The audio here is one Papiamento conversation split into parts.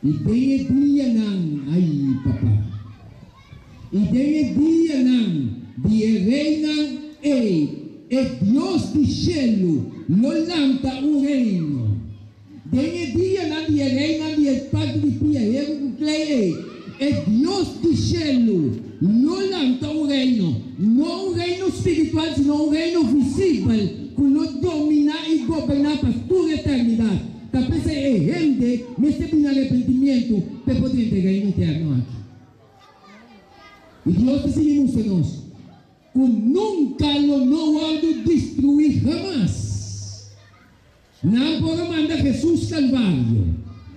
I den e dianan, ai, papa, i den e dianan di e reinan ei, e Dios di shelu lo lanta un reino. Den e dianan di e reinan di e parti di pia heru ku klei ei, e Dios di shelu lo lanta un reino, no un reino spiritual, sino un reino visibel ku lo dominá i goberná pa tur eternidat. Ta p'esei e hende mester bini arepentimientu p'e por drenta e Reino eterno aki. I Dios ta sigui mustra nos ku nunka lo no wòrdu destruí hamas. Nan por a manda Hesus Kalvario.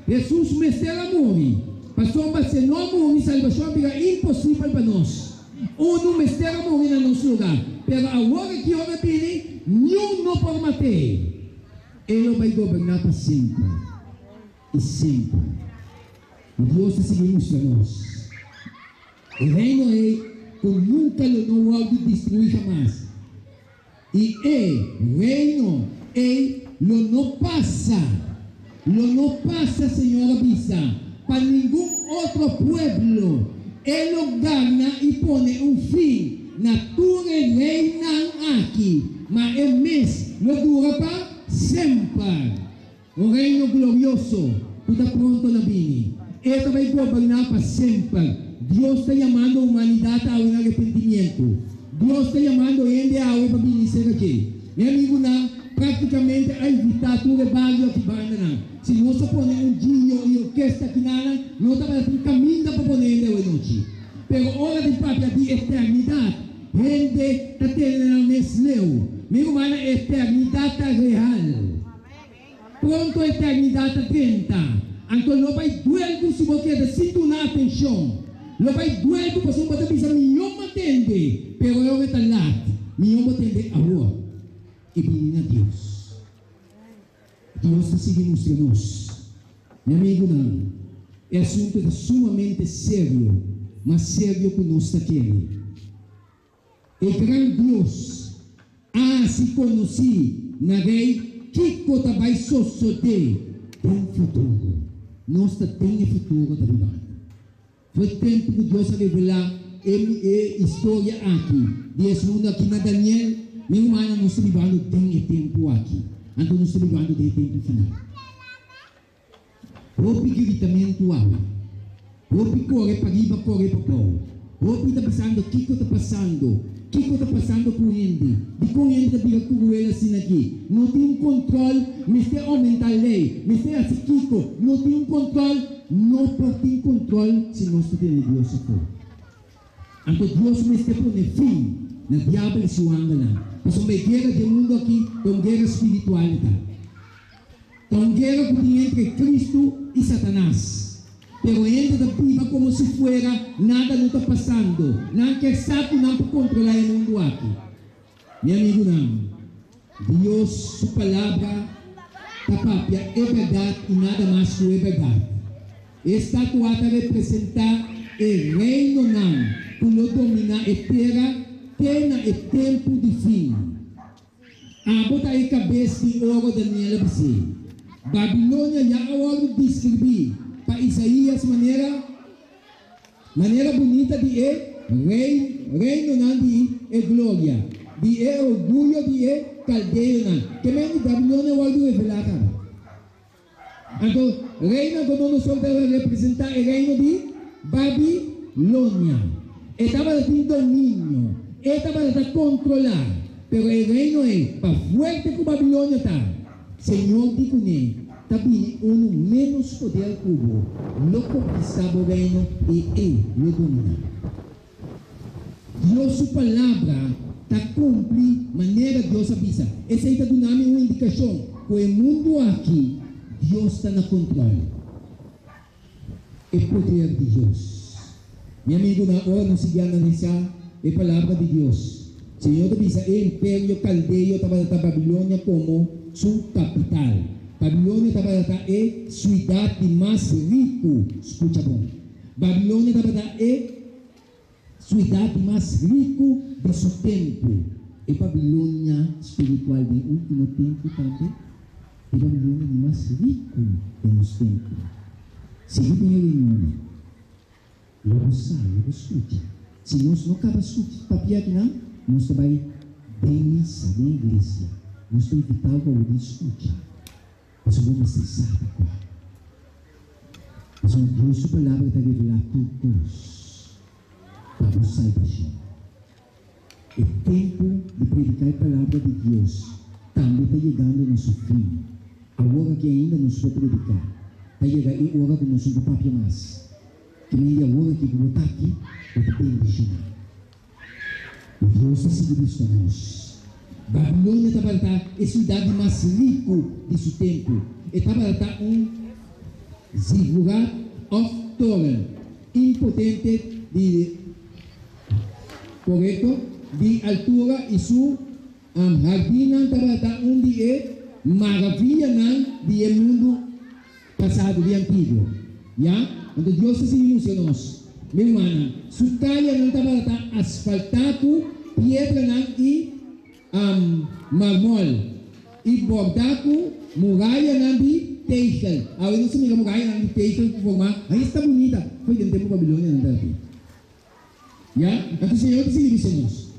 Hesus mester a muri, pasobra si e no a muri salbashon a bira imposibel pa nos. Unu mester a muri na nos lugá, pero awor aki ora e bini, niun no por mat'é. E lo bai goberná pa semper i semper. I Dios ta sigui mustra nos e Reino ei ku nunka lo no wòrdu destruí hamas. I e Reino ei lo no pasa, lo no pasa, Señor a bisa, pa ningun otro pueblo. E lo gana i pone un fin na tur e reinan aki, ma e mes lo dura pa semper. Un Reino glorioso ku ta pronto na bini. E ta bai goberná pa semper. Dios ta yamando humanidat awe na arepentimientu. Dios ta yamando hende awe pa bini serka dje. Mi amigunan, práktikamente a invitá tur e bario aki bandanan. Si nos a pone un gio i orkesta akinanan, no tabata tin kaminda pa pone hende awe nochi. Pero ora di papia di eternidat, hende ta tene nan mes leu. Mi rumannan, eternidat ta real. Pronto eternidat ta drenta, anto lo bai duel ku si bo keda sin duna atenshon. Lo bai duel ku pasobra bo ta bisa mihó bo tende, pero e ora ta lat. Mihó bo tende awor i bini na Dios. Dios ta sigui mustra nos. Mi amigunan, e asuntu ta sumamente serio, mas serio ku nos ta kere. E gran Dios a hasi konosí na Rei kiko ta bai sosodé den futuro. Nos ta den e futuro ta bibando. For e tempu ku Dios a revelá e e historia aki di es mundu aki na Daniel, mi rumannan, nos ta bibando den e tempu aki. Anto nos ta bibando den e tempu final. Hopi gritamentu awe. Hopi kore pariba kore pabou. Hopi ta bisando kiko ta pasando, kiko ta pasando ku hende, dikon hende ta bira kruel asina aki. No tin un kontrol, mester oumentá lei, mester hasi kiko, no tin un kontrol. No por tin kontrol si nos ta tene Dios afó. Anto Dios mester pone fin na diabel i su angelnan, pasobra e guera di e mundu aki ta un guera spiritual e ta. Ta un guera ku tin entre Kristu i Satanas. Pero hende ta biba komo si fuera nada no ta pasando. Nan kier sa ku nan por kontrolá e mundu aki. Mi amigunan, Dios su Palabra ta papia e bèrdat i nada mas ku e bèrdat. E statua ta representá e reinonan ku lo dominá e tera te na e tempu di fin. Abo ta e kabes di oro, Daniel a bis'é. Babilonia ya a wòrdu deskribí pa Isaías manera manera bunita di e rei reinonan di e gloria, di e orguyo di e kaldeonan. Ke men di Babilonia a wòrdu revelá kaba. Anto, reino Nabucodonosor tabata representá e reino di Babilonia. E tabata tin dominio, e tabata ta kontrolá. Pero e reino ei, pa fuerte ku Babilonia ta, Señor di kuné, ta bini unu ménos poder ku bo, lo konkistá bo reino i e lo dominá. Dios su palabra ta kumpli manera Dios a bisa. Esei ta duna mi un indikashon ku e mundu aki Dios ta na kontrol. E poder di Dios. Mi amigunan, ora nos sigui analisá e palabra di Dios, Señor ta bisa e imperio kaldeo tabata ta Babilonia komo su kapital. Babilonia tabata ta e suidat di mas riku. Skucha bon. Babilonia tabata e Suidat di mas riku di su tempu. E Babilonia spiritual den e ultimo tempu tambe? E Babilonia di mas riku den nos tempu. Sigui den e reunionnan. Lo bo sa, lo bo skucha. Si nos no kaba skucha papia akinan, nos ta bai den misa, den iglesia. Nos ta invitá bo pa bo bin skucha, pasobra bo mester sa ta kua. Pasobra Dios su Palabra ta revelá tur kos pa bo salbashon. E tempu di prediká e Palabra di Dios tambe ta yegando na su fin. Awor aki ainda nos por prediká. Ta yega e ora ku nos no por papia mas. Ke men di awor aki ku bo ta aki, bo ta bendishoná. I Dios ta sigui buska nos. Babilonia tabata e siudat di mas riku di su tempu. E tabata un zigurat òf toren impotente di. Korekto, di altura i su hardinnan tabata un di e maravianan di e mundu pasado, di antiguo. Ya, anto Dios ta sigui mustra nos, mi rumannan, su kayanan tabata asfaltá ku piedranan i marmòl, i bòrdá ku murayanan di tegel. Awe nos ta mira murayanan di tegel ku formá, ai esta bunita! Foi den tempu Babilonianan tabata. Ya, anto Señor ta sigui bisa nos,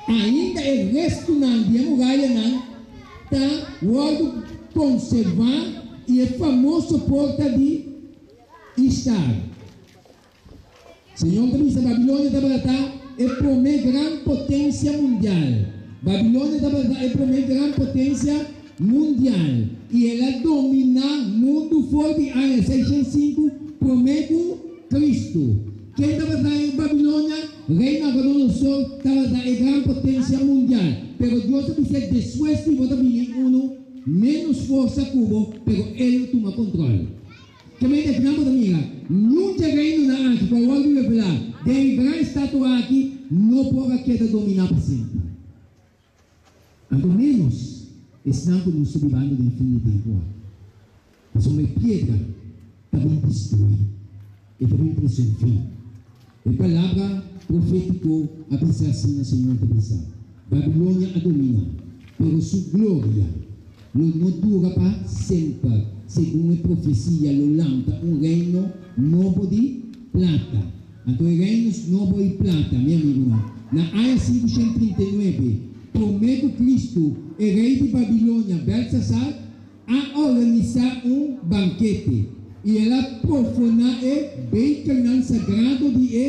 Ainda e restunan di e murayanan ta wòrdu konservá i e famoso porta di Ishtar. Señor ta bisa, Babilonia tabata e promé gran potensia mundial. Babilonia tabata e promé gran potensia mundial i el a dominá mundu for di aña 605 promé ku Cristo. Ken tabata e Babilonia? Rei Nabucodonosor tabata e gran potencia mundial. Pero Dios a bis'é, Despues di bo ta bini unu ménos forsa ku bo, pero e lo tuma control. Ke mende akinan bo ta mira, niun dje reinonan aki ku a wòrdu revelá den e gran estatua aki no por a keda dominá pa semper. Anto ménos esnan ku nos ta bibando den fin di tempu aki. Pasobra e piedra ta bin destruí, e ta bin trese un fin. E palabra profétiko a bisa asina, Señor ta bisa, Babilonia a dominá, pero su gloria lo no dura pa semper, segun e profesia lo lanta un reino nobo di plata. Anto e reino nobo i plata, mi amigunan, na aña 539 promé ku Kristu, e rei di Babilonia, Belsasar, a organisá un bankete, i el a profoná e bekernan sagrado di e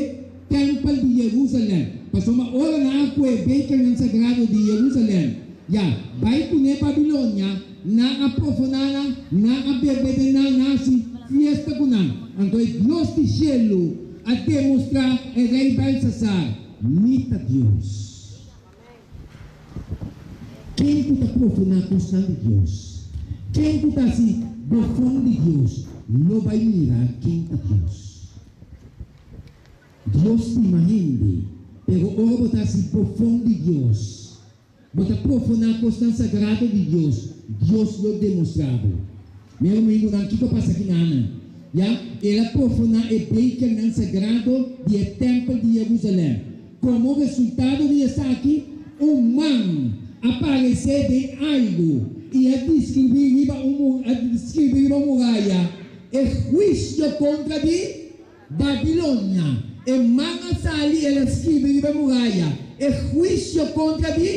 tèmpel di Jerusalèm. Pasobra ora nan a kue e bekernan sagrado di Jerusalèm, ya, bai kuné Babilonia, nan a profoná nan, nan a bebe den nan, nan a hasi fiesta ku nan. Anto e Dios di shelu a demostrá e rei Belsasar, Mi ta Dios. Ken ku ta profaná kosnan di Dios, ken ku ta hasi bofon di Dios, lo bai mira ken ta Dios. Dios stima hende, pero ora bo ta hasi bofon di Dios, bo ta profaná kosnan sagrado di Dios, Dios lo demostrá bo. Mi rumingunan, kiko a pasa kinanan? Ya, el a profaná e bekernan sagrado di e tèmpel di Jerusalèm. Komo resultado di esaki, un man a paresé den airu i a deskribí riba un a skirbi riba un muraya e huisio kontra di Babilonia. E man a sali i el a skirbi riba e muraya e huisio kontra di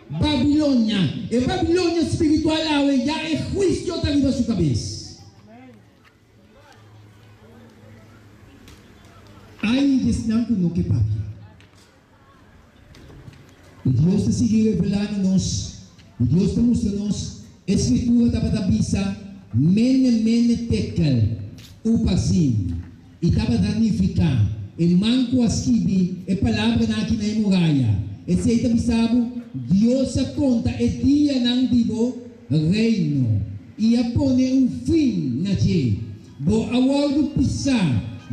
Babilonia. E Babilonia spiritual awe ya e huisio ta riba su kabes. Ai di esnan ku no ke papia. I Dios ta sigui revelá na nos, i Dios ta mustra nos, e Skritura tabata bisa, Mene, mene, tekel, uparsin, i tabata nifiká, e man ku a skibi e palabranan aki na e muraya. Esei ta bisa bo, Dios a konta e dianan di bo reino i a pone un fin na dje. Bo a wòrdu pisá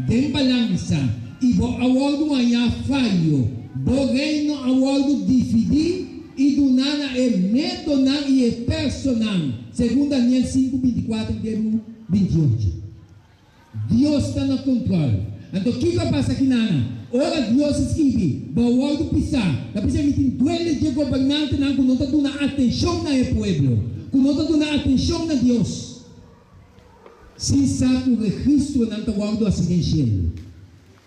den balansa i bo a wòrdu hañá fayo. Bo reino a wòrdu dividí i duná na e medonan i e personan, segun Daniel 5, 24 te 28. Dios ta na control. Anto kico a pasa aki nana? Ora Dios a skibi, Bo a wordo pisá. Ta p'esei mi tin duele dje gobernantenan cu no ta duna atencion na e pueblo, cu no ta duna atencion na Dios. Sin sa ku registronan ta wòrdu hasi den shelu.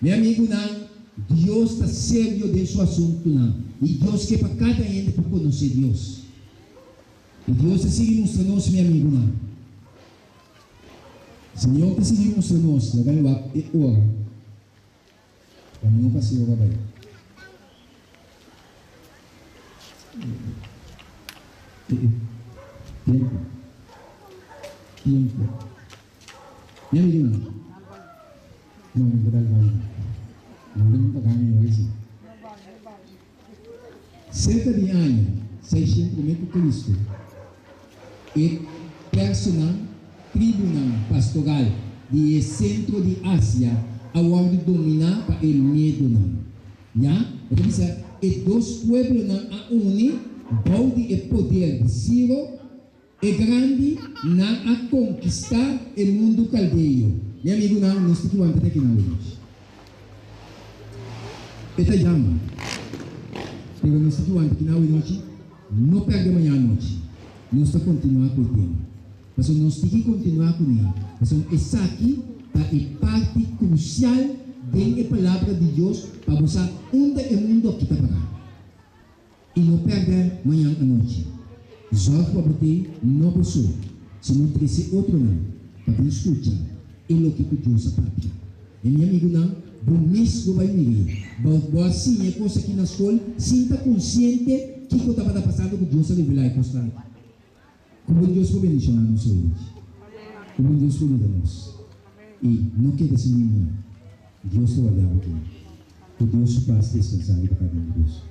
Mi amigunan, Dios ta serio den su asuntunan i Dios ke pa kada hende por konosé Dios. I Dios ta sigui mustra nos, mi amigunan. Señor ta sigui mustra nos, laga mi wak e ora, pa mi no pasa e ora bai. Tempu. Tempu. Mi amigunan. No, mi no ta dal bai. No, mi no ta gana mi ora si. Serka di aña seishent promé ku Kristu, e personan, tribunan pastoral di e sentro di Asia a wòrdu dominá pa e medonan. Ya, bo ta bisa e dos pueblonan a uni bou di e poder di Siro e Grandi, nan a konkistá e mundu kaldeo. Mi amigunan, nos tin ki wanta te akinan awe. E ta yama. Pero nos tin ki wanta kina awe nochi, no perde maña anochi. Nos ta kontinuá ku e tema. Pasobra nos tin ki kontinuá kuné, pasobra esaki ta e parti krusial den e Palabra di Dios pa bo sa unda e mundu aki ta pará. I no pèrdè mañan anochi. Zòrg pa bo t'ei no bo so, sino trese otronan pa bin skucha e loke ku Dios a papia. E mi amigunan, bo mes lo bai mir'é. Bo bo a siña e kos aki na skol sin ta konsiente kiko tabata pasando ku Dios a revelá e kosnan aki. Ku bon Dios por bendishoná nos hoy nochi. Ku bon Dios por yuda nos. I no keda sin mi mañan. Dios ta warda bo aki. Ku Dios su pas deskansa riba kada un di boso.